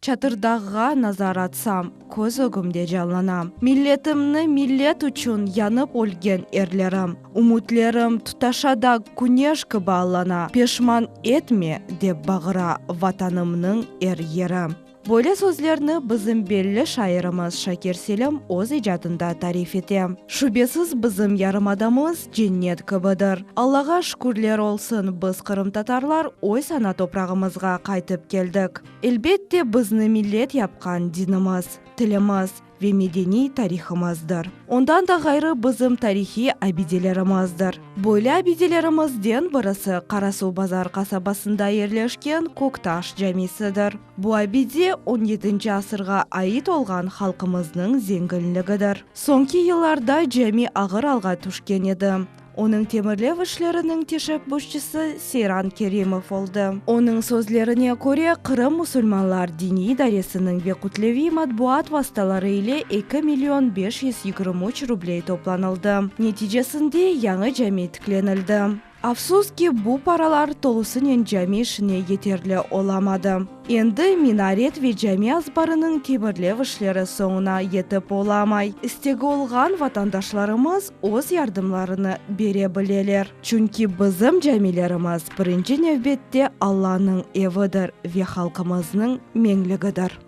Çatırdağğa nazar atsam, köz ögümde canlana. Milletimni millet içün yanıp ölgen erlerim. Ümütlerim tutaşa da küneş kibi allana. Peşman etme, dep bağıra Vatanımnıñ er yeri. Böyle sözlerni bizim belli şairimiz Şakir Selim öz icadında tarif ete. Şübesiz bizim yarımadamız cennet kibidir. Allağa şükürler olsun, biz qırımtatarlar öz ana toprağımızğa qaytıp keldik. Elbette bizni millet yapqan dinimiz, tilimiz ve medeniy tarihımızdır. Ondan da ğayrı bizim tarihiy abidelerimizdir. Böyle abidelerimizden birisi Qarasuvbazar qasabasında yerleşken Köktaş camisidir. Bu abide on yedinci asırğa ait olğan halqımıznıñ zenginligidir. Soñki yıllarda cami ağır alğa tüşken edi. Onıñ temirlev işleriniñ teşebbüsçisi Seyran Kerimov oldı. Onıñ sözlerine köre, Qırım musulmanlar diniy idaresiniñ ve kütleviy matbuat vastaları ile 2 523 rubley toplanıldı. Neticesinde yañı cami tiklenildi. Afsus ki, bu paralar tolusınen cami işine yeterli olamadı. Endi minaret ve cami azbarınıñ temirlev işleri soñuna yetip olamay. İstegi olğan vatandaşlarımız öz yardımlarını bere bileler. Çünki bizim camilerimiz birinci nevbette Allanıñ evidir ve halqımıznıñ menligidir.